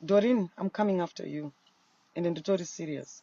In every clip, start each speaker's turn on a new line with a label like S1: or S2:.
S1: Doreen, I'm coming after you. Ende nditori serious.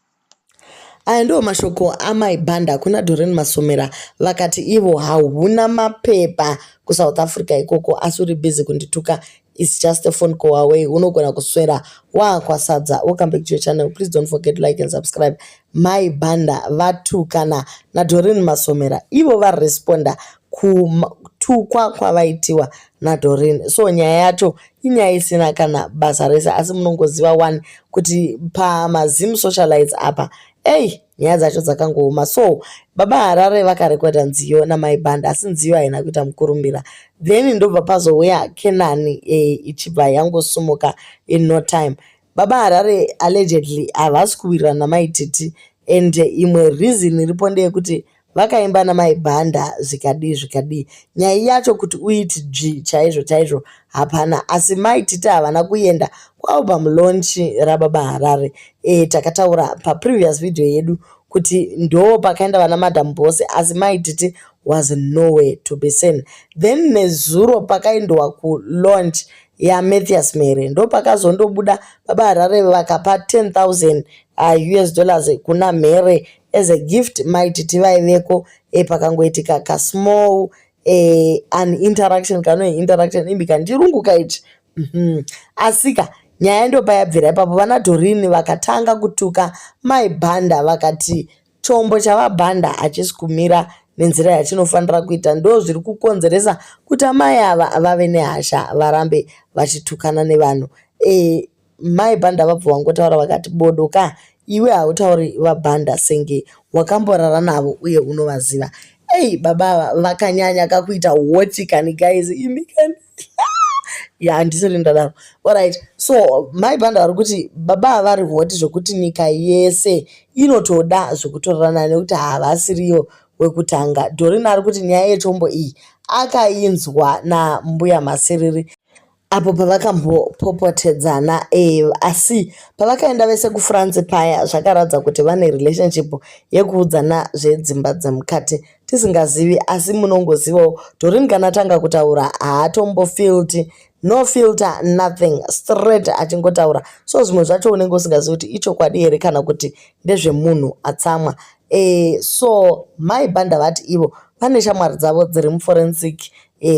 S2: Aya ndiwo mashoko aMai Banda kuna Doreen Masomera vakati ivo hauna mapepa kuSouth Africa ikoko asi uri busy kundituka it's just a phone call away unogona kuswera waakwasadza. Welcome back to your channel, please don't forget to like and subscribe. Mai Banda vatukana naDoreen Masomera ivo varesponda kutukwa kwavaitiwa naDoreen. So nyaya yacho inyaya isina kana basa rese asi munongoziva wani kuti pamaZim socialites apa ei nyaya dzacho dzakangooma. So Baba Harare vakarekodha nziyo naMai Banda asi nziyo haina kuita mukurumbira. Then ndobva pazouya Kenani ichibva yangosumuka in no time. Baba Harare allegedly havasi kuwirirana naMai Titi and imwe reason iripo ndeyekuti vakaimba naMai Banda zvikadii zvikadii. Nyaya yacho kuti uiti dzvi chaizvo chaizvo hapana asi Mai Titi havana kuenda kualbum launch raBaba Harare. Takataura paprevious video yedu kuti ndo pakaenda vana Madam Boss asi Mai Titi was nowhere to be seen. Then nezuro pakaendwa kulaunch yaMathias Mhere ndo pakazondobuda Baba Harare vakapa 10,000 US dollars kuna Mhere as a gift. Mai Titi vaiveko pakangoitika kasmall an interaction kano interaction imbi kandirungu kaichi. Asika nyaya ndopayabvira ipapo vana Doreen vakatanga kutuka Mai Banda vakati chombo chavabhanda hachisi kumira nenzira yachinofanira kuita ndo zviri kukonzeresa kuti amai ava vave nehasha varambe vachitukana nevanhu. Mai Banda vabva vangotaura vakati bodoka iwe hautauri vaBhanda senge wakamborara navo uye unovaziva. Ei baba ava vakanyanya kakuita hot kani guys imi kani ya handisiri ndadaro. Alright, so Mai Banda vari kuti baba ava vari hot zvokuti nyika yese inotoda zvekutorerana nekuti havasiriyo wekutanga. Doreen ari kuti nyaya yechombo iyi akainzwa nambuya Masiriri apo pavakambopopotedzana asi pavakaenda vese kuFrance paya zvakaratidza kuti vane relationship yekuudzana zvedzimba dzemukati tisingazivi asi munongozivawo Doreen kana atanga kutaura haatombofilti, no filter, nothing, straight achingotaura. So zvimwe zvacho unenge usingazivi kuti ichokwadi here kana kuti ndezvemunhu atsamwa. So Mai Banda vati ivo vane shamwari dzavo dziri muforensic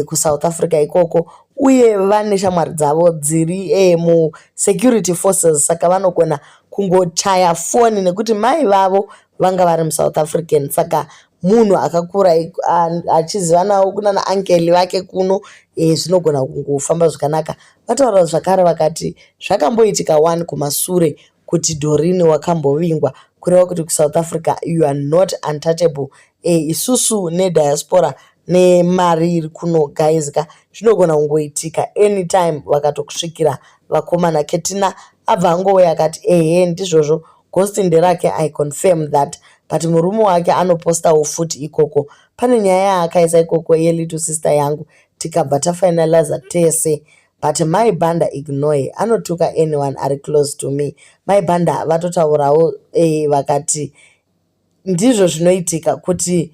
S2: kuSouth Africa ikoko uye vane shamwari dzavo dziri musecurity forces saka vanogona kungochaya foni nekuti mai vavo vanga vari muSouth African saka munhu akakura achizivanawo kunana uncle vake kuno zvinogona kungofamba zvakanaka. Vataura zvakare vakati zvakamboitika one kumasure kuti Doreen wakambovingwa kureva kuti kuSouth Africa you are not untouchable. Isusu nediaspora nemari iri kuno guys ka zvinogona kungoitika anytime vakatokusvikira vakomana. Ketina abva angouya akati ehe ndizvozvo ghost nderake, I confirm that, but murume wake anopostawo futi ikoko. Pane nyaya yaakaisa ikoko yelittle sister yangu tikabva tafinaliza tese but Mai Banda ignore anotuka anyone ari close to me. Mai Banda vatotaurawo vakati ndizvo zvinoitika kuti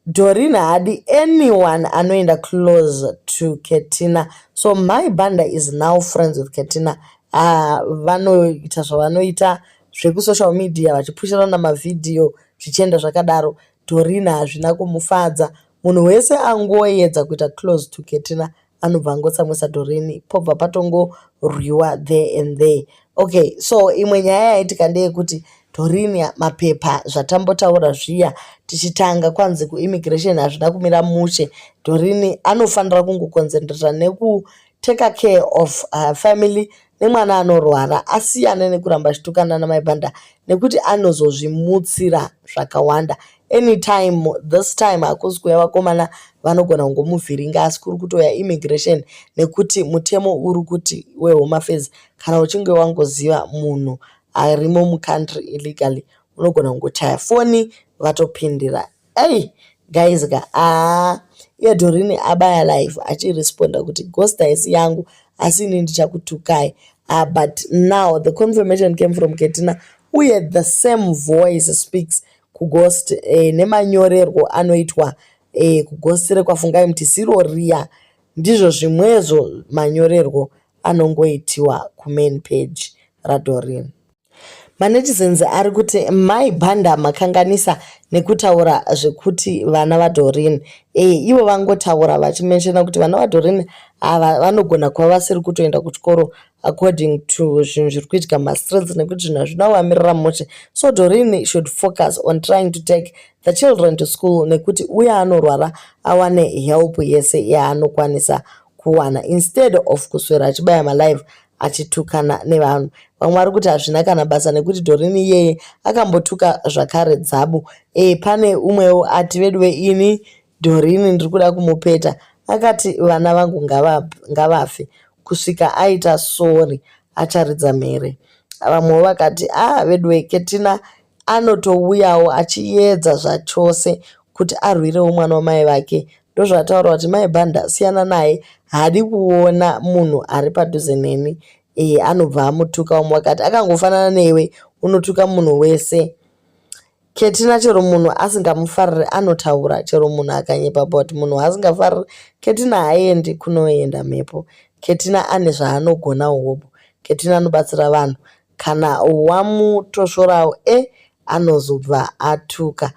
S2: Doreen haadi anyone anoenda close to Ketina. So Mai Banda is now friends with Ketina. Vanoita zvavanoita zvekusocial media vachipushirana mavhidhiyo zvichienda zvakadaro. Doreen hazvina kumufadza. Munhu wese angoedza kuita close to Ketina anobva angotsamwisa Doreen pobva patongorwiwa there and there. Okay, so imwe nyaya yaitika ndeyekuti Doreen mapepa zvatambotaura zviya tichitanga kwanzi kuimmigration hazvina kumira mushe. Doreen anofanira kungoconcentrata nekutake care of her family nemwana anorwara asiyane nekuramba achitukana naMai Banda nekuti anozozvimutsira zvakawanda. Anytime this time hakusi kuuya vakomana vanogona kungomuvhiringa asi kuri kutouya immigration nekuti mutemo uri kuti weHome Affairs kana uchinge wangoziva munhu arimo mucountry illegally unogona kungochaya foni vatopindira. Ei guys ka haa iye Doreen abaya live achiresponda kuti ghost haisi yangu asi ini ndichakutukai. But now the confirmation came from Ketina uye the same voice speaks kughost nemanyorerwo anoitwa kughost rekwaFungai Mutisiro riya ndizvo zvimwezvo manyorerwo anongoitiwa kumain page raDoreen. Manetizens ari kuti Mai Bhanda makanganisa nekutaura zvekuti vana vaDoreen. Eh, ivo vangotaura vachimentiona kuti vana vaDoreen ava vanogona kuva vasiri kutoenda kuchikoro according to zvinhu zviri kuitika mumastreets nekuti zvinhu hazvina kuvamirira mushe. So Doreen should focus on trying to take the children to school nekuti uye anorwara awane help yese yaanokwanisa kuwana instead of kuswera achibaya malive achitukana nevanhu. Vamwe vari kuti hazvina kana basa nekuti Doreen iyeye akambotuka zvakare Dzabu. E, pane umwewo ati veduwe ini Doreen ndiri kuda kumupeta. Akati vana vangu ngavafe kusvika aita sorry acharidza mhere. Vamwewo vakati ah veduwe Ketina anotouyawo achiedza zvachose kuti arwirewo mwana wamai vake. Ndozvataura kuti Mai Bhanda siyana naye haadi kuona munhu ari padhuze neni. E, anobva amutuka. Vamwe vakati akangofanana newe unotuka munhu wese. Ketina chero munhu asingamufariri anotaura chero munhu akanyepa about munhu waasingafariri Ketina haaendi kunoenda mhepo. Ketina ane zvaanogonawo hopo. Ketina anobatsira vanhu. Kana wamutosvorawo e anozobva atuka.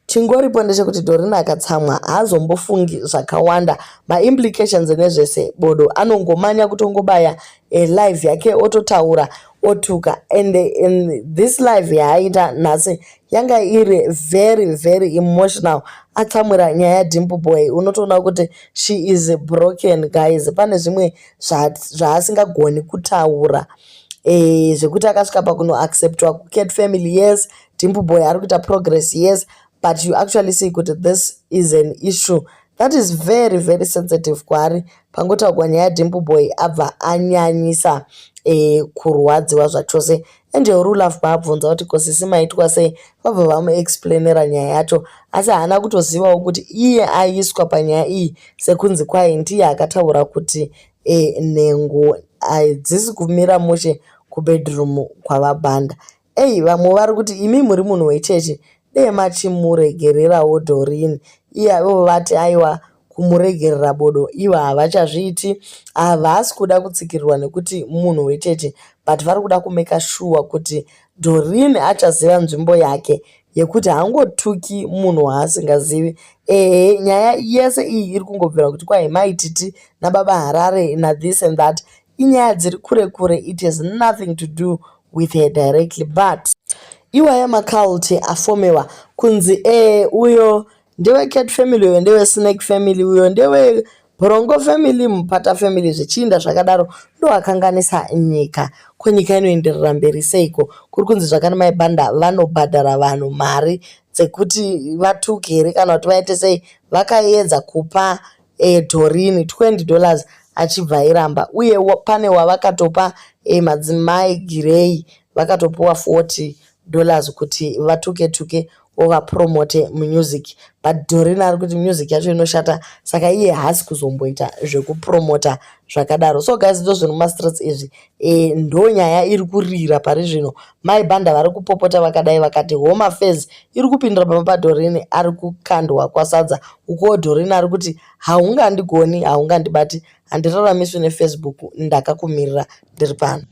S2: Chingoripo ndechekuti Doreen akatsamwa haazombofungi zvakawanda maimplications nezvese bodo anongomanya kutongobaya live yake ototaura otuka and in this live yaaita nhasi yanga iri very very emotional atsamwira nyaya yaDimple Boy unotoona kuti she is broken guys pane zvimwe zvaasingagoni kutaura e, zvekuti akasvika pakunoacceptwa kuCat Family yes Dimple Boy ari kuita progress yes but you actually see kuti this is an issue that is very very sensitive kwaari pangotaurwa nyaya yaDimple Boy abva anyanyisa e, kurwadziwa zvachose Angel Rulaf paabvunza kuti kosisi maitwa sei vabva vamuexplainera nyaya yacho asi haana kutozivawo kuti iye aiswa panyaya iyi sekunzi kwai ndiye akataura kuti e, nhengo hadzisi kumira mushe kubedroom kwavabhanda ei vamwe vari kuti imi muri munhu wechechi dei machimuregererawo Doreen iye ivo vati aiwa kumuregerera bodo ivo havachazviiti havasi kuda kutsikirirwa nekuti munhu wechechi but vari kuda kumake sure kuti Doreen achaziva nzvimbo yake yekuti haangotuki munhu waasingazivi. Ehe nyaya yese iyi iri kungobvira kuti kwai Mai Titi nababa Harare nathis and that inyaya dziri kure kure it has nothing to do with her directly but iwaya macult afomewa kunzi e uyo ndewecat family uyo ndewe-snake family uyo ndewe brongo family mupata family zvichiinda zvakadaro ndoakanganisa nyika ko nyika inoenderera mberi seiko kuri kunzi zvakare Mai Bhanda vanobhadhara vanhu mari dzekuti vatuke here kana kuti vaite sei vakaedza kupa e, Doreen 20 dollars achibva airamba uye pane wavakatopa e, madzimai Girei vakatopiwa 40 dollars kuti vatuke tuke ovapromote music but Doreen ari kuti music yacho inoshata saka iye haasi kuzomboita zvekupromota zvakadaro so guys ndo zviri mumastreets izvi e, ndo nyaya iri kurira pari zvino Mai Bhanda vari kupopota vakadai vakati Home Affairs iri kupindira pamba paDoreen ari kukandwa kwasadza ukuwo Doreen ari kuti haungandigoni haungandibati handiraramiswi neFacebook ndakakumirira ndiri pano.